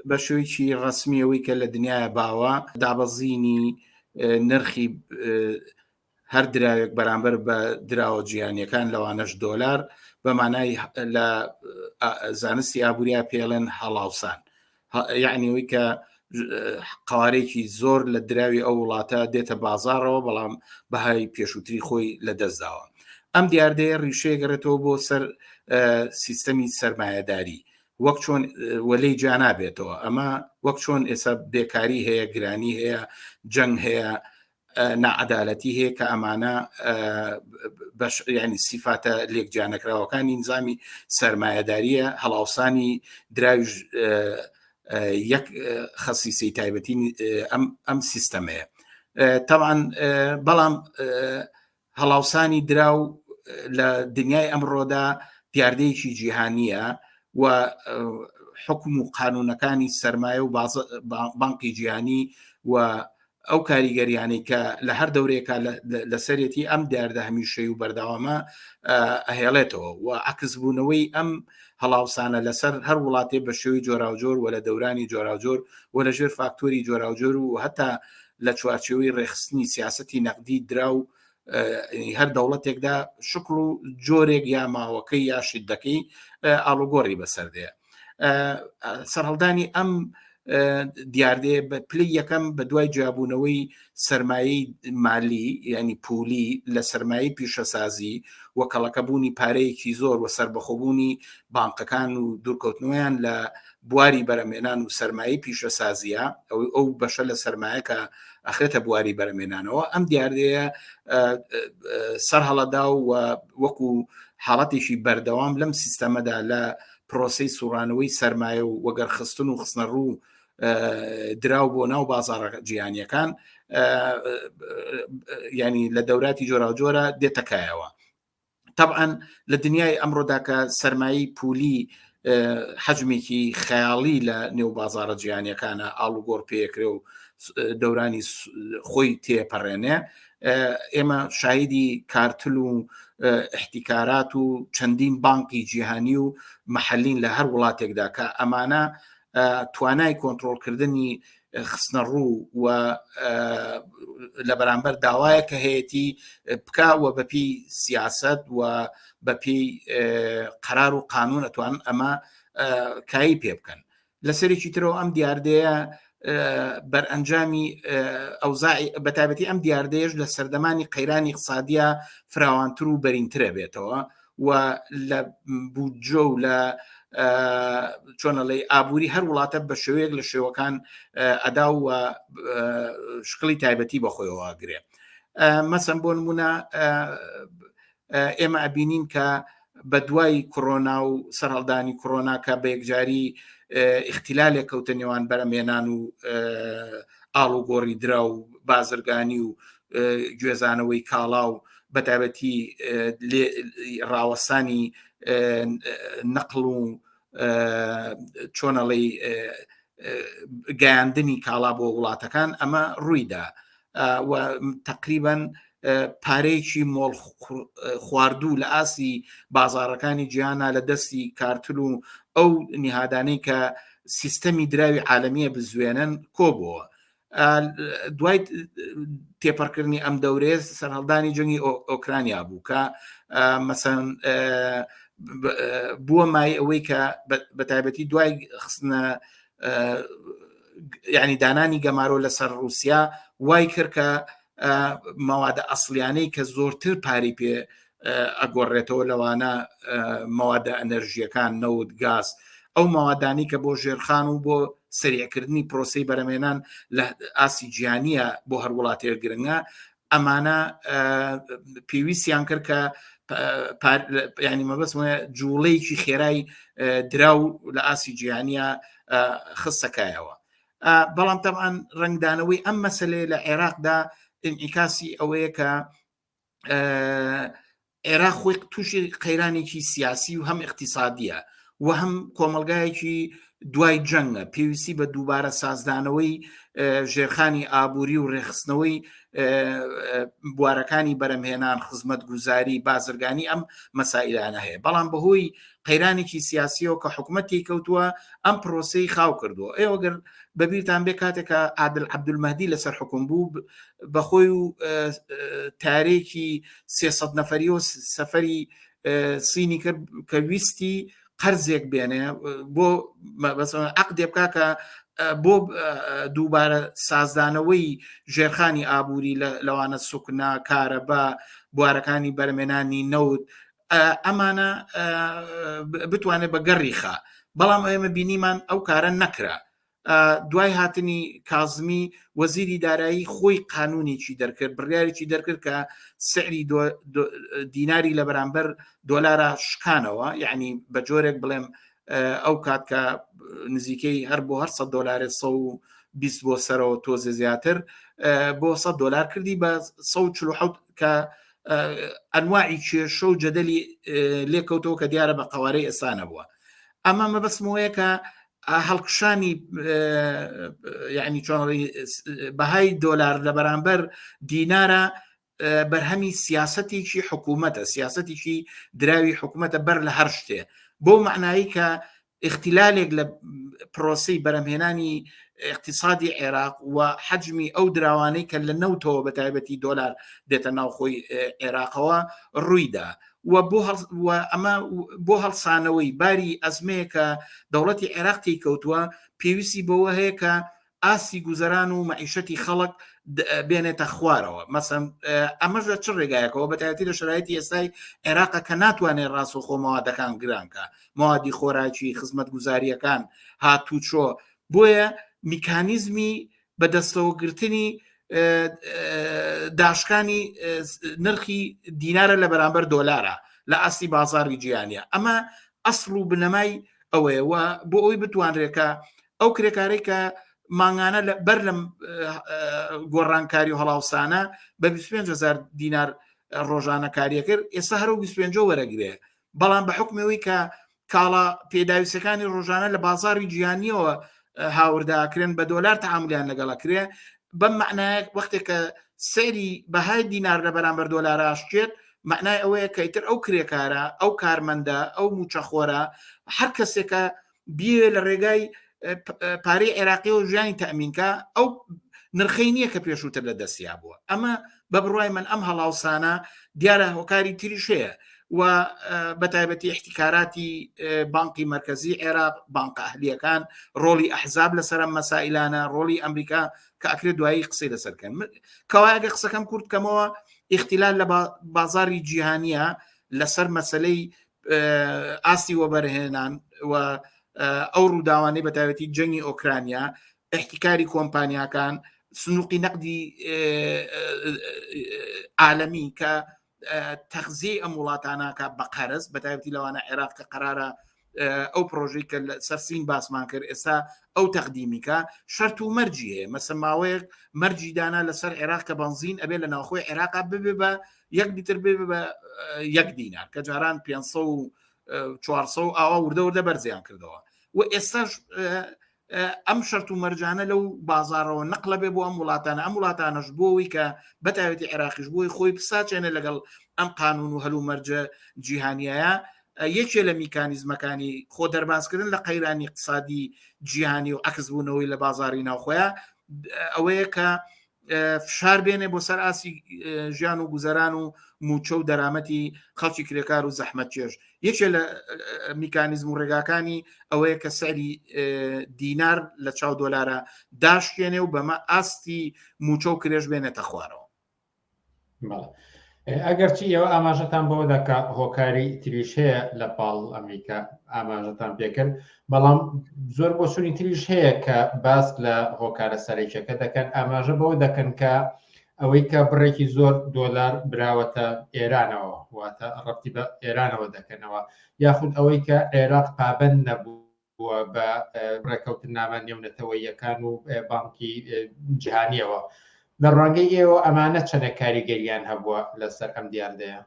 بە شێوەیەکی ڕەسمیەوەی کە لە دنیاە باوە دابەزینی نرخی هەر دراوێک بەرامبەر بە دراوە جیهانیەکان لەوانەش دۆلار بە مانای لە زانستی ئابووریا پێڵێن هەڵاوسان یعنی ئەوەی کە قوارێکی زۆر لە دراوی ئەو وڵاتە دێتە بازارەوە بەڵام بەهای پێشووتری خۆی لە دەستداوە ئەم دیاردەیە ڕیشەیە گەڕێتەوە بۆ سەر سیستەمی سەرمایەداری وەک چۆن وەلێی جانابێتەوە ئەمە وەک چۆن ئێستا بێکاری هەیە گرانی هەیە جەنگ هەیە ناعەدالەتی هەیە کە ئەمانە بەش ینی سیفاتە لێک جیانەکراوەکانی نظامی سەرمایەداریە هەڵاوسانی دراویش یەک خەسیسی تایبەتی ئەم ئەم سیستەمەیە تاوان بەڵام هەڵاوسانی دراو لە دنیای ئەمڕۆدا دیاردەیەکی جیهانییە و حکم و قانونەکانی سەرمایە و بانقی جیهانی و ئەو کاریگەریانەی کە لە هەر دەورێکا لەسەرێتی ئەم دیاردە هەمیشەی و بەردەوامە ئەهێڵێتەوە و عکسبوونەوەی ئەم هەڵاوسانە لەسەر هەر وڵاتێ بە شێوی جۆراوجۆر و لە دەورانی جۆراوجۆر و لە ژێر فاکتۆری جۆراوجۆر و هەتا لە چوارچێوەی ڕێکخستنی سیاسەتی نەقدی دراو هەر دەوڵەتێکدا شکڵ و جۆرێک یا ماوەکەی یا شدەکەی ئاڵوگۆڕی بەسەر دێ سەرهەڵدانی ئەم دیاردەیە بە پلی یەکەم بە دوای جیابوونەوەی سرمایەی مالی ینی پولی لە سرمایەی پیشەسازی و کەڵەکەبوونی پارەیەکی زۆر و سربەخۆبوونی بانقەکان و دوورکەوتنەوەیان لە بواری بەرەمێنان و سەرمایەی پیشەسازیە ئەو ئەو بەشە لە سەرمایە کە ئەخرێتە بواری بەرەمێنانەوە ئەم دیاردەیە سەرهەڵەدا و وەکو حاڵەتێکی بەردەوام لەم سیستەمەدا لە پرۆسی سوڕانەوەی سەرمایە و وەگەرخستن و خستنە ڕوو دراو بۆ ناو بازاڕە جیهانیەکان ینی لە دەوراتی جۆراوجۆرە دێتەکایەوە تەبعەن لە دنیای ئەمڕۆدا کە سەرمایەی پولی حەجمێکی خەیاڵی لە نێو بازارە جیهانیەکانە ئاڵوگۆڕ پێکرێ و دەورانی خۆی تێپەڕێنێ ئێمە شاهیدی کارتل و احتیکارات و چەندین بانقی جیهانی و محلین لە هەر وڵاتێکدا کە ئەمانە توانای کۆنتترۆلکردنی خستنەڕوو و لە بەرامبەر داوایە کە هەیەی بکە و بەپی سیاست و بەپی قەرار و قانون ئەتوان ئەمە کایی پێ بکەن لەسەرێکی ترەوە ئەم دیاردەیە بەرئەنجامی ئەوزای بەتابەتی ئەم دیاردەیەش لە سەردەمانی قەیرانی اقتصادیە فراوانتر و بەرینترە بێتەوە و لە بودجە و لە چۆنەڵی ئابووری هەر وڵاتە بە شێوەیەک لە شێوەکان ئەدا و شکڵی تایبەتی بەخۆیەوە گرێ مەسەن بۆ نمونە ئێمە ئەبینین کە بە دوای کۆرۆنا و سەرهەڵدانی کۆرۆنا کە بە یەکجاری اختلالێک کەوتە نێوان بەرەمێنان و ئاڵوگۆڕی درا و بازرگانی و گوێزانەوەی کاڵا و بەتایبەتی ڕاوەستانی نەقل و چۆنەڵی گەیاندنی کاڵا بۆ وڵاتەکان ئەمە ڕوویدا و تقریبان پارەیەکی مۆڵ خواردوو لە ئاسی بازارەکانی جیهانە لە دەستی کارتل و ئەو نیهادانەی کە سیستەمی دراوی عالمیە بزوێنن کۆبووە دوای تێپەڕکردنی ئەم دەورێ سەرهەڵدانی جەنگی ئۆکرانیا بوو کە مەسەن بووە مای ئەوەی کە بە تایبەتی دوای خستنە ینی دانانی گەمارۆ لەسەر رووسیا وای کرد کە مەوادە ئەسلیانەی کە زۆرتر پارەی پێ ئەگۆڕێتەوە لەوانە مەوادە ئەنەرژیەکان نەوت گاز ئەو مەوادانی کە بۆ ژێرخان و بۆ سریعکردنی پرۆسی بەرەمێنان لە ئاسی جیهانیە بۆ هەر وڵاتێک گرنگە ئەمانە پێویستیان کرد کە ینی مەبەست جوڵەیەکی خێرای دراو لە ئاسی جیهانیە خستەکایەوە بەڵام تەبعەن ڕەنگدانەوەی ئەم مەسلەیە لە عێراقدا ئینعیکاسی ئەوەیە کە عێراق خۆی تووشی قەیرانێکی سیاسی و هەم اقتصادیە و هەم کۆمەلگایەکی دوای جەنگە، پێویستی بە دووبارە سازدانەوەی ژێرخانی ئابووری و ڕێکخستنەوەی بوارەکانی بەرەمهێنان، خزمەتگوزاری، بازرگانی ئەم مەسائلانە هەیە. بەڵام بەهۆی قەیرانێکی سیاسیەوە کە حکومەت تێیکەوتووە ئەم پرۆسەی خاو کردووە. ئێوە گەر بەبیرتان بێ کاتێک کە عادل عەبدولمەهدی لەسەر حکوم بوو بەخۆی و تارێکی 300 نەفەریەوە سەفەری سینی کرد کە ویستی قەرزێک بێنێ بۆ عقدێ بکە کە بۆ دووبارە سازدانەوەی ژێرخانی ئابووری لەوانە سوکنا کارەبا بوارەکانی بەرمێنانی نەوت ئەمانە بتوانێت بە گەڕی خا بەڵام ئێمە بینیمان ئەو کارە نەکرا دوای هاتنی کازمی وەزیری دارایی خۆی قانونێکی دەرکرد بڕیارێکی دەرکرد کە سعری دیناری لە بەرامبەر دۆلارە شکانەوە یعنی بە جۆرێک بڵێم ئەو کات کە نزیکەی هەر بۆ هەر 100 دلارێ 120 بۆ سەرەوە تۆزێ زیاتر بۆ 100 دلار کردی بە 147 کە ئەنواعی کێشە و جەدەلی لێکەوتەوە کە دیارە بە قوارەی ئێستا نەبووە ئەمە مەبەستمەوەیە کە هەڵکشانی یعنی چۆن بەهای دۆلار لە بەرامبەر دینارە بەرهەمی سیاستێکی حکوومەتە سیاستێکی دراوی حکوومەتە بەر لە هەر شتێ بۆ معنایی کە ئیختیلالێک لە پرۆسەی بەرەمهێنانی اقتصادی عێراق و حەجمی ئەو دراوانەی کە لە نەوتەوە بە تایبەتی دۆلار دێتە ناوخۆی عێراقەوە ڕوویدا و بۆ ئەمە بۆ هەڵسانەوەی باری ئەزمەیە کە دەوڵەتی عێراق تێیکەوتووە پێویستی بەوە هەیە کە ئاستی گوزەران و مەعیشەتی خەڵک بێنێتە خوارەوە مەسەن ئەمەش لە چ ڕێگایەکەوە بەتایەتی لە شرایەتی ئێستای عێراقە کە ناتوانێت ڕاستەوخۆ مەوادەکان گرانکە مەوادی خۆراکی خزمەتگوزاریەکان هاتوچۆ بۆیە میکانیزمی بەدەستەوەگرتنی داشکانی نرخی دینارە لە بەرامبەر دۆلارە لە ئاستی بازاری جیهانیە ئەمە ئەسڵ و بنەمای ئەوەیە و بۆ ئەوی بتوانرێت کە ئەو کرێکارەی کە مانگانە بەر لەم گۆڕانکاری و هەڵاوسانە بە 25هزار دینار ڕۆژانە کاریە کرد ئێستا هەرو 25 وەرەگرێ بەڵام بە حکمەوەی کە کاڵا پێداویستەکانی ڕۆژانە لە بازاری جیهانیەوە هاورداکرێن بە دۆلار تعاملیان لەگەڵەکرێ بەم معنایە وەختێک کە سەیری بەهای دینار لە بەرامبەر دۆلار ئاشکێت معنای ئەوەیە کە ئیتر ئەو کرێکارە ئەو کارمەندە ئەو موچەخۆرە هەر کەسێکە بیەوێ لە ڕێگای پارەی عێراقی و ژیانی تەمینکە ئەو نرخەی نییە کە پێشووتر لە دەستیا بووە ئەمە بە بڕای من ئەم هەڵاوسانە دیارە هۆکاری تریش هەیە و بە تایبەتی احتیکاراتی بانقی مرکزی عێراق بانقە ئەهلیەکان ڕۆڵی ئەحزاب لەسەر ئەم مەسائلانە ڕۆڵی ئەمریکا کە ئەکرێت دوایی قسەی لەسەر کەن کەوایەگە قسەکەم کورت کەمەوە اختلال لە بازاری جیهانیە لەسەر مەسلەی ئاستی وەبەرهێنان و ئەو ڕووداوانەی بەتایبەتی جەنگی ئۆکرانیا احتیکاری کۆمپانیاکان سنووقی نەقدی عالەمی کە تەخزیەی ئەم وڵاتاناکە بە قەرز بە تایبەتی لەوانە عێراق کە قەرارە ئەو پرۆژەی کە سەر سین باسمان کرد ئێستا ئەو تەقدیمیکە شەرت و مەرجی هەیە مەسە ماوەیەک مەرجی دانا لەسەر عێراق کە بەنزین ئەبێ لە ناوخۆی عێراقا ببێ بە یەک لیتر بێ بە یەک دینار کە جاران 500 و 400 ئاوا وردە وردە بەرزیان کردەوە و ئێستاش ئەم شەرت و مەرجانە لەو بازارەوە نەقلە بێ بۆ ئەم وڵاتانە ئەم وڵاتانەش بۆەوەی کە بەتاوێتی عێراقیش بۆی خۆی بساچێنە لەگەڵ ئەم قانون و هەلومەرجە جیهانیایە یەکێ لە میکانیزمەکانی خۆ دەربازکردن لە قەیرانی اقتصادی جیهانی و عکس بوونەوەی لە بازاری ناوخۆیان ئەوەیە کە فشار بێنێ بۆ سەر ئاسی ژیان و گوزەران و موچە و دەرامەتی خەڵکی کرێکار و زەحمەت چێژ یەکێ لە میکانیزم و ڕێگاکانی ئەوەیە کە سعری دینار لە چاو دۆلارە داشکێنێ و بەمە ئاستی موچە و کرێش بێنێتە خوارەوە. ئەگەرچی ئێوە ئاماژەتان بەوەدا کە هۆکاری تریش هەیە لە پاڵ ئەمریکا ئاماژەتان پێکرد بەڵام زۆر بۆچوونی تریش هەیە کە باس لە هۆکارە سەرەکیەکە دەکەن ئاماژە بەوە دەکەن کە ئەوەی کە بڕێکی زۆر دۆلار براوەتە ئێرانەوە واتە ڕەتی بە ئێرانەوە دەکەنەوە یاخود ئەوەی کە عێراق پابند نەبوو بووە بە ڕێکەوتنامە نێونەتەوەییەکان و بانکی جیهانیەوە لە ڕوانگەی ئێوە ئەمانە چەنە کاریگەریان هەبووە لەسەر ئەم دیاردەیە؟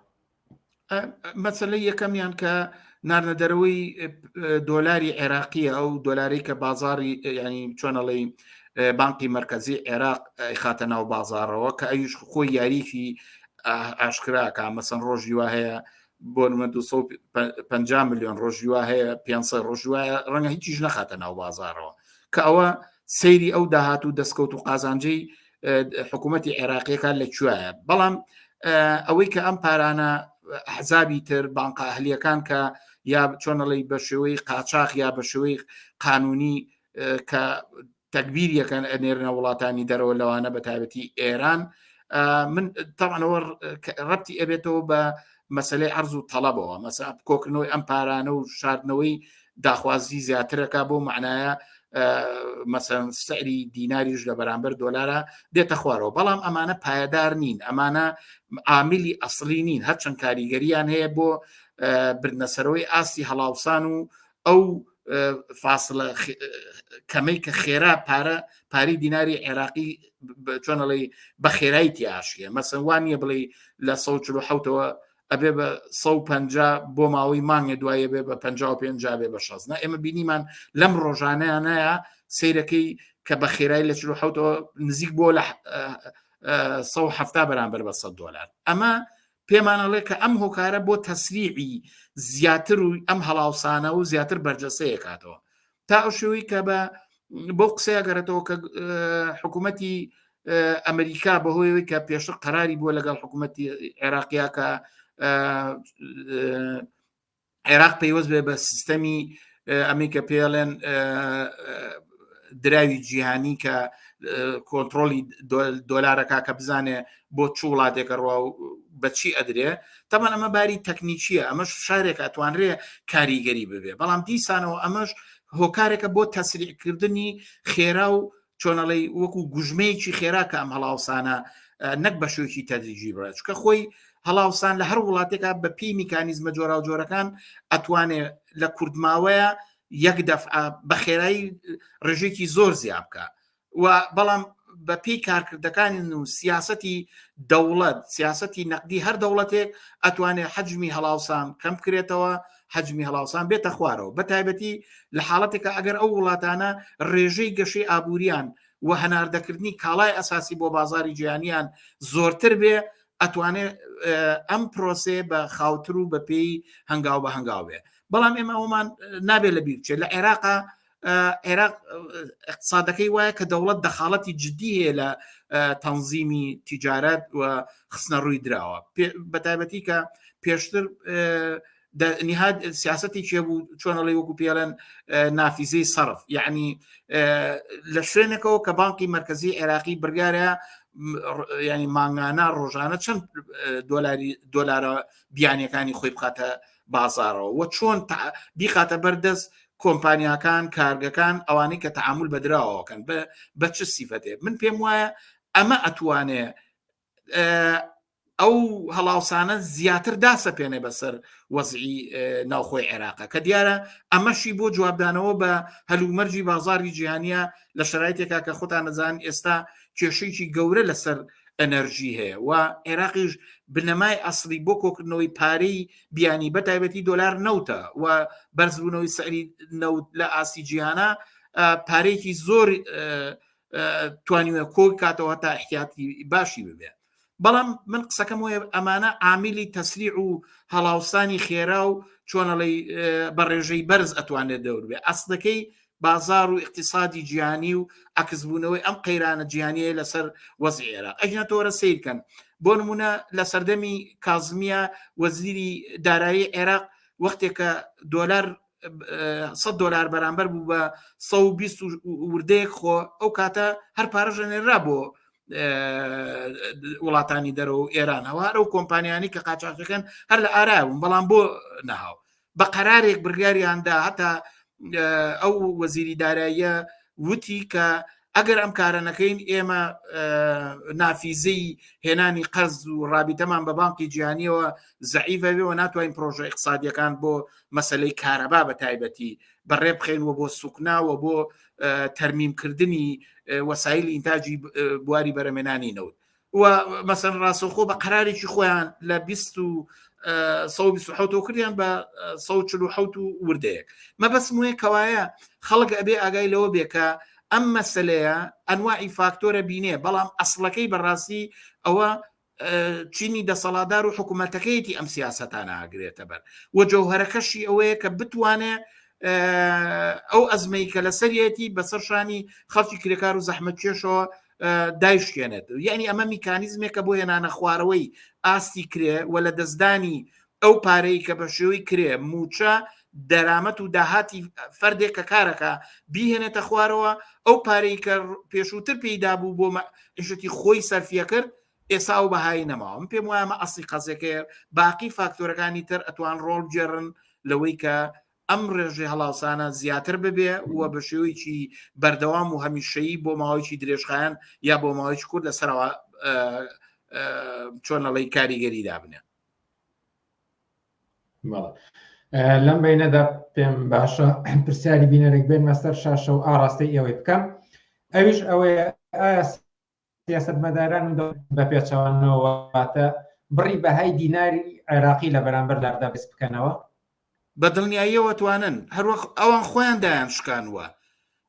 مەسەلەی یەکەمیان کە ناردنە دەرەوەی دۆلاری عێراقیە ئەو دۆلاری کە بازاری ینی چۆنەڵی بانقی مرکزی عێراق خاتە ناو بازارەوە کە ئەویش خۆی یاریکی ئاشکراکە مەسەن ڕۆژی وا هەیە بۆ نمە 250 میلیۆن ڕۆژی وا هەیە 500 ڕۆژی وایە ڕەنگە هیچیش نەخاتە ناو بازارەوە کە ئەوە سەیری ئەو داهات و دەستکەوت و قازانجەی حکوومەتی عێراقیەکان لە کوایە بەڵام ئەوەی کە ئەم پارانە حزابی تر بانقا ئەهلیەکان کە یا چۆنەڵی بە شێوەی قاچاخ یا بە شێوەی قانونی کە تەکبیر یەکەن ئەنێرنە وڵاتانی دەرەوە لەوانە بە تایبەتی ئێران من تاوانەوە ڕەتی ئەبێتەوە بە مەسلەی عرض و تەڵەبەوە مەسا کۆکردنەوەی ئەم پارانە و شاردنەوەی داخوازی زیاترەکە بۆ معناە مەسەن سعری دیناریش لە بەرامبەر دۆلارە دێتە خوارەوە بەڵام ئەمانە پایەدار نین ئەمانە عاملی ئەسلی نین هەرچەند کاریگەریان هەیە بۆ بردنەسەرەوەی ئاستی هەڵاوسان و ئەو فاصلە کەمەی کە خێرا پارە پاری دیناری عێراقی چۆنەڵی بە خێرایی تیاشیە مەسەن وان نییە بڵێ لە 1940ەوە ئەبێ بە 150 بۆ ماوەی مانگێ دوایە بێ بە 55 بێ بە 60 نا ئێمە بینیمان لەم ڕۆژانەیانەیە سیرەکەی کە بە خێرای لە 1970ەوە نزیک بۆ لە 170 بەرامبەر بە 100 دلار ئەمە پێمان ئەڵێ کە ئەم هۆکارە بۆ تەسریعی زیاتر و ئەم هەڵاوسانە و زیاتر بەرجەسەیە کاتەوە تا ئەو شێوەی کە بە بۆ قسەیە گەڕێتەوە کە حکوومەتی ئەمریکا بەهۆیەوەی کە پێشتر قەراری بووە لەگەڵ حکوومەتی عێراقیا کە عێراق پەیوەست بێ بە سیستەمی ئەمەی کە پێڵێن دراوی جیهانی کە کۆنتترۆلی دۆلارەکە کە بزانێ بۆ چ وڵاتێکە ڕوا و بەچی ئەدرێ تەمان ئەمە باری تەکنیکیە ئەمەش شارێک ئەتوانرێ کاریگەری ببێ بەڵام دیسانەوە ئەمەش هۆکارێکە بۆ تەسریعکردنی خێرا و چۆنەڵی وەکو گوژمەیەکی خێرا کە ئەم هەڵاوسانە نەک بە شوێکی تەدریجی بڕێت چکە خۆی هەڵاوسان لە هەر وڵاتێکا بە پێی میکانیزمە جۆراوجۆرەکان ئەتوانێ لە کوردماوەیە یەک دەفعە بە خێرایی ڕێژێکی زۆر زیاد بکە و بەڵام بە پێی کارکردەکانی و سیاستی دەوڵەت سیاستی نەقدی هەر دەوڵەتێک ئەتوانێت حەجمی هەڵاوسان کەم بکرێتەوە حەجمی هەڵاوسان بێتە خوارەوە بە تایبەتی لە حاڵەتێکە ئەگەر ئەو وڵاتانە ڕێژەی گەشەی ئابووریان و هەناردەکردنی کاڵای ئەساسی بۆ بازاری جیهانیان زۆرتر بێ ئەتوانێت ئەم پرۆسێ بە خاوتر و بە پێی هەنگاو بە هەنگاو بێ بەڵام ئێمە ئەومان نابێت لە بیر بچێت لە عێراقا عێراق اقتصادەکەی وایە کە دەوڵەت دەخاڵەتی جددی هەیە لە تەنزیمی تیجارەت و خستنە ڕووی دراوە بە تایبەتی کە پێشتر نهاد سیاستی چێ بوو چۆنەڵی وەکو پێڵێن نافیزەی سەرف یعنی لە شوێنێکەوە کە بانکی مرکزی عێراقی بڕیارە ینی مانگانە ڕۆژانە چەند دۆلاری دۆلارە بیانەکانی خۆی بخاتە بازارەوە و چۆن بیخاتە بەردەست کۆمپانیاکان کارگەکان ئەوانەی کە تعامل بە دراوەکەن بە چ سیفەتێ من پێم وایە ئەمە ئەتوانێ ئەو هەڵاوسانە زیاتر داسەپێنێ بەسەر وەزعی ناوخۆی عێراقە کە دیارە ئەمەشی بۆ جوابدانەوە بە هەلومەرجی بازاری جیهانیە لە شرایتێکا کە خۆتان نەزان ئێستا کێشەیەکی گەورە لەسەر ئەنەرژی هەیە و عێراقیش بنەمای ئەسڵی بۆ کۆکردنەوەی پارەی بیانی بە تایبەتی دۆلار نەوتە و بەرزبوونەوەی سعری نەوت لە ئاستی جیهانە پارێکی زۆر توانیوە کۆ کاتەوە تا احتیاتی باشی ببێ بەڵام من قسەکەم وایە ئەمانە عامیلی تەسریع و هەڵاوسانی خێرا و چۆنەڵی بە ڕێژەی بەرز ئەتوانێت دەور بێ ئەسڵەکەی بازار و اقتصادی جیهانی و عکسبوونەوەی ئەم قەیرانە جیهانیە لەسەر وەزعی عێراق ئەگینا تۆرە سیرکەن بۆ نمونە لە سەردەمی کازمیە وەزیری دارایی عێراق وەختێکە دۆلار 100 دلار بەرامبەر بوو بە 120 وردەیەک خۆ ئەو کاتە هەر پارە ژەنێرا بۆ وڵاتانی دەرەوە و ئێران هەوە هەر ئەو کۆمپانیانی کە قاچاقەکەن هەر لە ئارا بوون بەڵام بۆ نەهاو بە قەرارێک بڕیاریاندا هەتا ئەو وەزیری داراییە وتی کە ئەگەر ئەم کارە نەکەین ئێمە نافیزەی هێنانی قەرز و ڕابیتەمان بە بانقی جیهانیەوە زەعیفە بێ و ناتوانین پرۆژە اقتصادیەکان بۆ مەسلەی کارەبا بە تایبەتی بەڕێ بخەین و بۆ سوکنا و بۆ تەرمیمکردنی وەسایلی ئینتاجی بواری بەرەمێنانی نەوت و مەسەن ڕاستەوخۆ بە قەرارێکی خۆیان لە 127 کردیان بە 147 و وردەیەک. مەبەستم وەیە کەوایە خەڵک ئەبێ ئاگای لەوە بێ کە ئەم مەسەلەیە ئەنواعی فاکتۆرە بینێ، بەڵام ئەسڵەکەی بەڕاستی ئەوە چینی دەسەڵاتدار و حکوومەتەکەیەتی ئەم سیاسەتانە ئاگرێتە بەر و جەوهرەکەشی ئەوەیە کە بتوانێ ئەو ئەزمەی کە لەسەرەتی بەسەر شانی خەڵکی کرێکار و زەحمەتکێشەوە دایشکێنێت. یعنی ئەمە میکانیزمێکە بۆ هێنانە خوارەوەی ئاستی کرێ و لە دەستدانی ئەو پارەی کە بە شێوەی کرێ، موچە، دەرامەت و داهاتی فەردێک کە کارەکە بیهێنێتە خوارەوە، ئەو پارەی کە پێشووتر پێی دابوو بۆ مەعیشەتی خۆی سەرفیە کرد ئێستا ئەو بەهایی نەماوە. من پێم وایە ئەمە ئەسڵی قەزیەکەیە، باقی فاکتۆرەکانی تر ئەتوان ڕۆڵ بگێڕن لەوەی کە ئەم ڕێژەی هەڵاوسانە زیاتر ببێ و بە شێوەیەکی بەردەوام و هەمیشەیی بۆ ماوەیەکی درێژخایەن یا بۆ ماوەیەکی کورت لەسەرەوە چۆن ئەڵێی کاریگەری دابنێ. لەم بینەدا پێم باشە پرسیاری بینەرێک بێنمە سەر شاشە و ئاراستەی ئێوەی بکەم، ئەویش ئەوەیە ئایا سیاسەتمەداران و بە پێچەوانەوە واتە بڕی بەهای دیناری عێراقی لە بەرامبەر داردا بەرز بکەنەوە؟ بە دڵنیاییەوە توانن، هەروەک ئەوان خۆیان دایان شکانوە.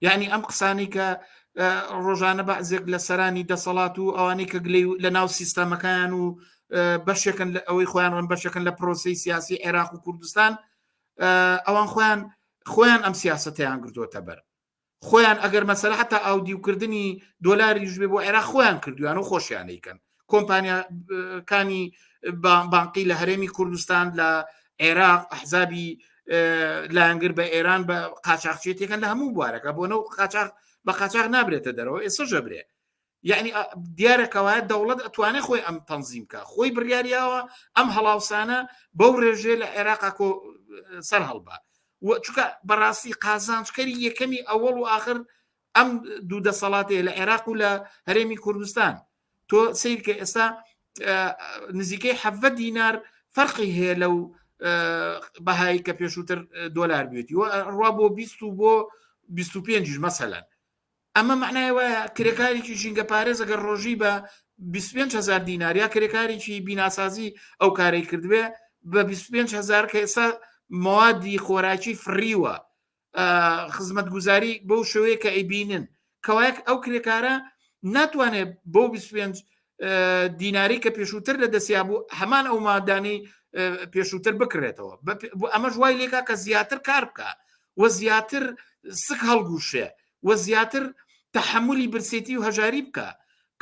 یعنی ئەم قسانەی کە ڕۆژانە بەعزێک لە سەرانی دەسەڵات و ئەوانەی کە گلەی لە ناو سیستەمەکان و بەشێکن لە ئەوەی خۆیان ڕن بەشێکن لە پرۆسی سیاسی عێراق و کوردستان، ئەوان خۆیان خۆیان ئەم سیاستیان گرتووەتە بەر. خۆیان ئەگەر مەسەلە حتا ئاودیوکردنی دۆلاریش بێ بۆ عێراق خۆیان کردویان و خۆشیان ئەیکەن. کۆمپانیاکانی بانقی لە هەرێمی کوردستان لە عێراق، ئەحزابی لایەنگر بە ئێران بە قاچاخچێتێکن لە هەموو بوارەکە، بۆ نەو قاچاخ بە قاچاخ نابرێتە دەرەوە، ئێستا ژەبرێ. یعنی دیارە کەوایە دەوڵەت ئەتوانێت خۆی ئەم تەنزیم بکە، خۆی بڕیاریاوە ئەم هەڵاوسانە بەو ڕێژەیە لە عێراق کۆ سەر هەڵبا. و چونکە بەڕاستی قازانجکەری یەکەمی ئەوەڵ و ئاخر ئەم دوو دەسەڵاتەیە لە عێراق و لە هەرێمی کوردستان. تۆ سیر کە ئێستا نزیکەی 17 دینار فەرقی هەیە لەو بەهایی کە پێشووتر دۆلار بێتی و ڕوا بۆ 20 و بۆ 25 مەسەلەن. ئەمە معنای وایە کرێکارێکی ژینگە پارێز ئەگەر ڕۆژی بە 25 هزار دینار یا کرێکارێکی بیناسازی ئەو کارەی کردبێ بە 25 هزار کە ئێستا موادی خۆراکی فڕیوە، خزمەتگوزاری بەو شێوەیە کە ئەیبینن، کەوایەک ئەو کرێکارە ناتوانێت بەو 25 دیناری کە پێشووتر لە دەستیا بوو هەمان ئەو مادانەی پێشووتر بکرێتەوە. ئەمەش وای لێکا کە زیاتر کار بکە و زیاتر سک هەڵگوشێ و زیاتر تەحەمولی برسێتی و هەژاری بکە.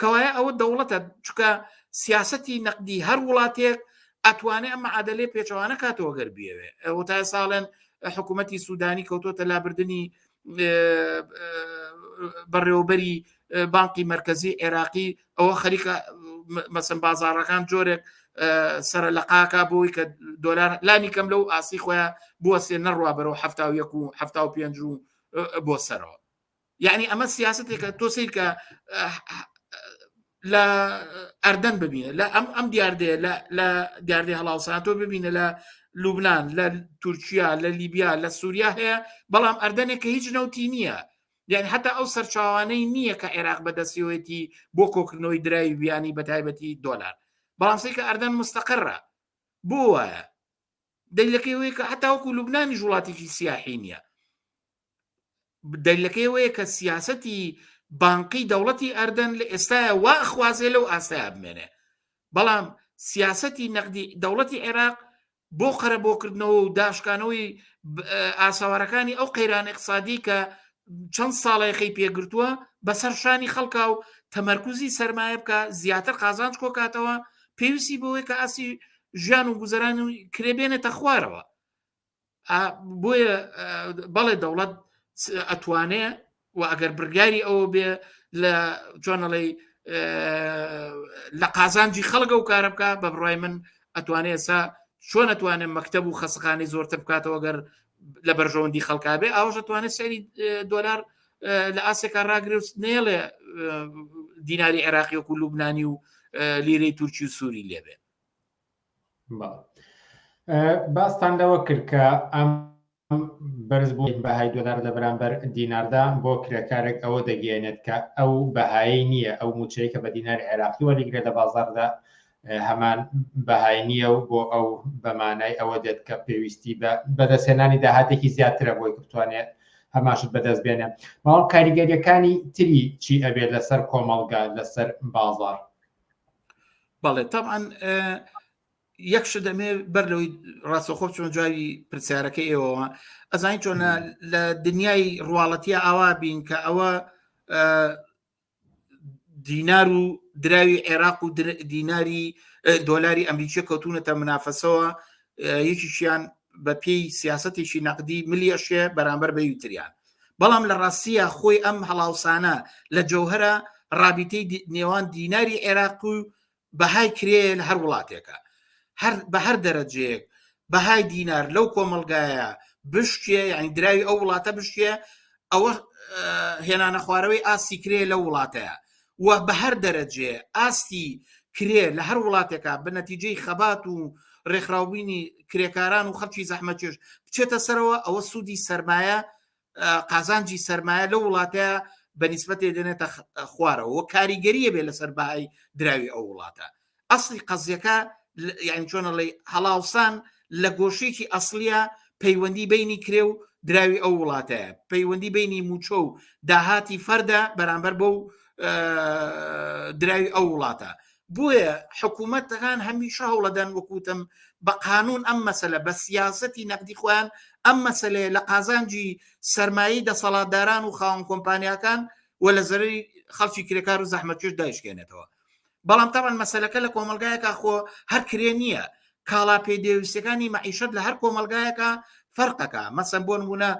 کەوایە ئەوە دەوڵەتە، چونکە سیاسەتی نەقدی هەر وڵاتێک ئەتوانێ ئەم معادلەی پێچەوانە کاتەوە گەر بیەوێ. ئەوە تا ساڵێن حکوومەتی سوودانی کەوتۆتە لابردنی بەڕێوەبەری بانقی مەرکەزی عێراقی، ئەوە خەریکە مەسەن بازاڕەکان جۆرێک سەرە لە قاکا بۆی کە دۆلار لانی کەم لەو ئاسی خۆیان بوەسێ نەڕوا بەرەو 71 و 75 و بۆ سەرەوە. یعنی ئەمە سیاستێکە تۆ سیر کە لە ئەردەن ببینە، لە ئەم ئەم دیاردەیە لە دیاردەی هەڵاوسان تۆ ببینە لە لوبناان، لە تورکیا، لە لیبیا، لە سووریا هەیە، بەڵام ئەردەنێک کە هیچ نەوتی نییە، یعنی حتا ئەو سەرچاوانەی نییە کە عێراق بەدەستیەوەیتی بۆ کۆکردنەوەی دراوی بیانی بە تایبەتی دۆلار، بەڵام سەیرکە ئەردەن مستەقڕە. بۆ وایە؟ دەلیلەکەی ئەوەیە کە حتا وەکو لوبنانیش وڵاتێکی سیاحی نییە. دەلیلەکەی ئەوەیە کە سیاسەتی بانقی دەوڵەتی ئەردەن لە ئێستاە وا ئەخوازێ لەو ئاستەیە بمێنێ، بەڵام سیاسەتی نەقدی دەوڵەتی عێراق بۆ قەرەبۆکردنەوە و داشکانەوەی ئاسەوارەکانی ئەو قەیران اقتصادی کە چەند ساڵێکی پێگرتووە بەسەر شانی خەڵکا و تەمەرکزی سەرمایە بکە زیاتر قازانج کۆکاتەوە، پێویستی بەوەی کە ئاسی ژیان و گوزەران و کرێ بێنێتە خوارەوە. بۆیە بەڵێ دەوڵەت ئەتوانێ و ئەگەر بڕیاری ئەوە بێ لە چۆنەڵی لە قازانجی خەڵک ئەو کارە بکە، بە بڕای من ئەتوانێ ئێستا چۆن ئەتوانێت مەکتەب و خەسەخانەی زۆرتر بکاتەوە گەر لە بەرژەوەندی خەڵکا بێ، ئاوش ئەتوانێت سەری دۆلار لە ئاسێکا ڕاگرێ و نێڵێ دیناری عێراقی وەکو لوبنانی و لیرەی تورکی و سووری لێبێ. باستان لەوە کرد کە ئەم بەرزبوونی بەهای دۆلار لە بەرامبەر دیناردا بۆ کرێکارێک ئەوە دەگەیەنێت کە ئەو بەهایەی نییە، ئەو مووچەی کە بە دیناری عێراقی وەریگرێت لە بازاڕدا. هەمان بەهای نییە و بۆ ئەو بەمانای ئەوە دێت کە پێویستی بە بەدەستهێنانی داهاتێکی زیاترە بۆی کە بتوانێت هەماشت بەدەست بێنێ. بەڵام کاریگەریەکانی تری چی ئەبێت لەسەر کۆمەڵگا، لەسەر بازار؟ بەڵێ تەبعەن یەک شت دەمێ بەر لەوەی ڕاستەخۆ بچمە جوابی پرسیارەکەی ئێوەوە. ئەزانین چۆنە لە دنیای ڕواڵەتیە ئاوا بین کە ئەوە دینار و دراوی عێراق و دیناری دۆلاری ئەمریکیە کەوتونەتە منافەسەوە، یەکیشیان بە پێی سیاستێکی نەقدی ملیەشێ بەرامبەر بە یوتریان. بەڵام لە ڕاستیە خۆی ئەم هەڵاوسانە لە جەوهرە ڕابیتەی نێوان دیناری عێراق و بەهای کرێ لە هەر وڵاتێکە. هەر بە هەر دەرەجەیەک بەهای دینار لەو کۆمەڵگایە بشکێ، یعنی دراوی ئەو وڵاتە بشکێ، ئەوە هێنانە خوارەوەی ئاستی کرێ لەو وڵاتەیە. و بە هەر دەرەجەیە ئاستی کرێ لە هەر وڵاتێکا بە نەتیجەی خەبات و ڕێکخراوبوونی کرێکاران و خەڵکی زەحمەتکێش بچێتە سەرەوە، ئەوە سوودی سەرمایە، قازانجی سەرمایە لەو وڵاتەیە بە نیسبەتێ دێنێتە خوارەوە و کاریگەریە بێ لەسەر بەهای دراوی ئەو وڵاتە. ئەسڵی قەزیەکە یعنی چۆنەڵی هەڵاوسان لە گۆشەیەکی ئەسڵیە پەیوەندی بینی کرێ و دراوی ئەو وڵاتەیە، پەیوەندی بینی موچە و داهاتی فەردە بەرامبەر بەو دراوی ئەو وڵاتە. بۆیە حکوومەتەکان هەمیشە هەوڵەدەن وەکوتم بە قانون ئەم مەسەلە، بە سیاسەتی نەقدی خۆیان ئەم مەسەلەیە لە قازانجی سەرمایەی دەسەڵاتداران و خاوەن کۆمپانیاکان و لە زەرەری خەڵکی کرێکار و زەحمەتکێش دایشکێنێتەوە. بەڵام تاوان مەسەلەکە لە کۆمەلگایەکە خۆ هەر کرێ نییە، کاڵا پێدەویستەکانی مەعیشەت لە هەر کۆمەلگایەکە فەرقەکە. مەسەن بۆ نمونە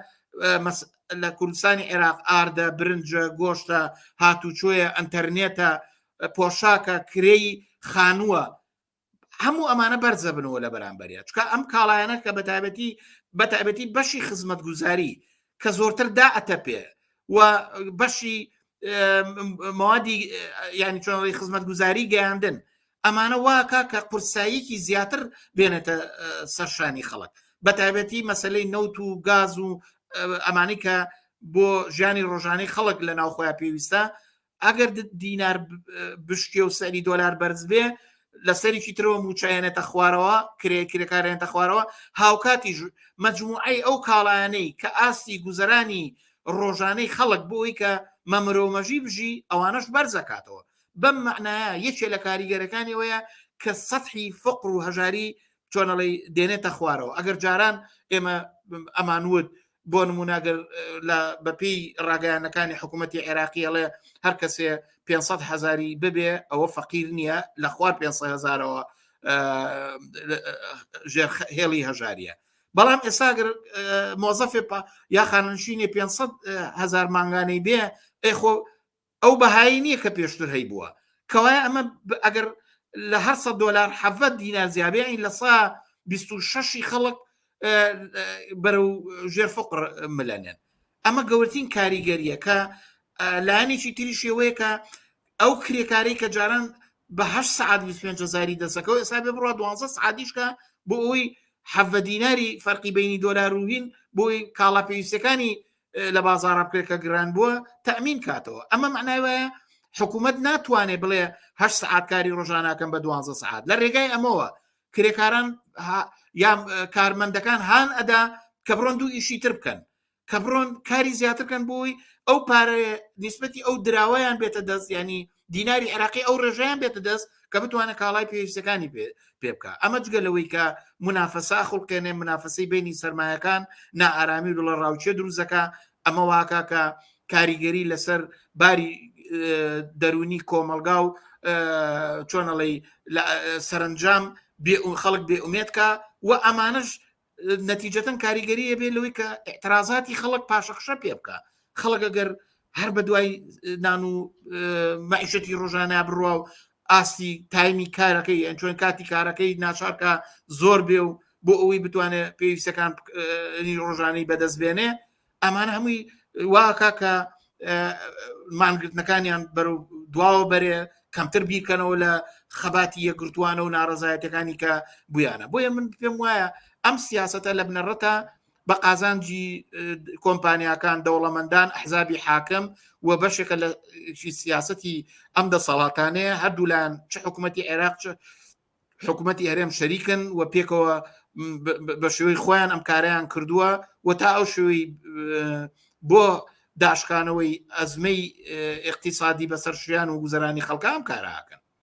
لە کوردستانی عێراق ئاردە، برنجە، گۆشتە، هاتوچۆیە، ئەتەرنێتە، پۆشاکە، کرێی خانووە، هەموو ئەمانە بەرزە بنەوە لە بەرامبەریا. چکە ئەم کاڵایانە کە بەتایبەتی بەشی خزمەتگوزاری کە زۆرتر دائەتەپێ و بەشی موادی یعنی چۆنڵی خزمەتگوزاری گەیاندن، ئەمانە واکا کە قورساییەکی زیاتر بێنێتە سەرشانی خەڵک، بە تایبەتی مەسلەی نەوت و گاز و ئەمانی کە بۆ ژیانی ڕۆژانەی خەڵک لە ناوخۆیان پێویستە. ئەگەر دینار بشکێ و سەری دۆلار بەرز بێ، لە سەرێکی ترەوە موچەیەنێتە خوارەوە، کرێ کرێکارێنتە خوارەوە، هاوکاتیش مجموعەی ئەو کاڵایانەی کە ئاستی گوزەرانی ڕۆژانەی خەڵک بۆ ئەوەی کە مەمرۆمەژی بژی ئەوانەش بەرزەکاتەوە. بەم معنایە یەکێ لە کاریگەرەکانی ئەوەیە کە سەحی فقر و هەژاری چۆنەڵی دێنێتە خوارەوە. ئەگەر جاران ئێمە ئەمانوت بۆ نمونە گەر لە بەپێی ڕاگەیانەکانی حکوومەتتی عێراقی ئەڵێ هەر کەسێ 500 هزاری ببێ ئەوە فەقیر نییە، لە خوار 500 هزارەوە ژێر هێڵی هەژاریە. بەڵام ئێستا گەر مۆزەفێ یا خانەنشینێ 500 هزار مانگانەی بێ، ئەی خۆ ئەو بەهایی نییە کە پێشتر هەی بووە. کەوایە ئەمە ئەگەر لە هەر 100 دلار 17 دینار زیابێ، ئەین لە سا 26 خەڵک بەرەو ژێر فقر ملەنێن. ئەمە گەورترین کاریگەریە کە لایەنێکی تری شێوەیە کە ئەو کرێکارەی کە جاران بە 8 سعات 25 هزاری دەسەکەەوە، ئێستا بێ بڕوا 12 سعاتیشکە بۆ ئەوەی حەڤە دیناری فەرقی بینی دۆلار و هین بۆی کاڵا پێویستەکانی لە بازاڕە بکرێت کە گران بووە تەمین کاتەوە. ئەمە معنای وایە حکوومەت ناتوانێت بڵێ هەر سعات کاری ڕۆژاناکەم بە 12 سعات. لە ڕێگای ئەمەوە کرێکاران یا کارمەندەکان هان ئەدا کە بڕۆن دوو ئیشی تر بکەن، کە بڕۆن کاری زیاتر کەن بۆی ئەو پارەیە نسبەتی ئەو دراوەیان بێتە دەست، ینی دیناری عێراقی ئەو ڕێژەیان بێتە دەست کە بتوانێت کاڵای پێویستەکانی پێ بکە. ئەمە جگە لەوەی کە منافەسە خوڵقێنێ، منافەسەی بینی سەرمایەکان، نائارامی و دڵە ڕاوچێ دروستەکە. ئەمە واکا کە کاریگەری لەسەر باری دەرونی کۆمەلگا و چۆنەڵی سەرنجام خەڵک بێ ئومێد کە و ئەمانش نەتیجەتەن کاریگەریە بێ لەوەی کە اعترازاتی خەڵک پاشەکشە پێ بکە. خەڵک ئەگەر هەر بە دوای نان و مەعیشەتی ڕۆژانە بڕوا و ئاستی تایمی کارەکەی ئەن چۆن کاتی کارەکەی ناچارکە زۆر بێ و بۆ ئەوەی بتوانێت پێویستەکان ڕۆژانەی بەدەست بێنێ، ئەمانە هەمووی واکا کە مانگرتنەکانیان بەرەو دواوە بەرێ، کەمتر بیرکەنەوە لە خەباتی یەکگرتووانە و ناڕەزایەتەکانی کە بوویانە. بۆیە من پێم وایە ئەم سیاسەتە لە بنەڕەتە بە قازانجی کۆمپانیاکان، دەوڵەمەندان، ئەحزابی حاکم و بەشێکە لە سیاسەتی ئەم دەسەڵاتانەیە، هەردوولایەن، چ حکوومەتی عێراق چ حکوومەتی هەرێم شەریکن و پێکەوە بە شێوەی خۆیان ئەم کارەیان کردووە و تا ئەو شێوەی بۆ داشکانەوەی ئەزمەی اقتصادی بەسەر ژیان و گوزەرانی خەڵکە ئەم کاراکەن.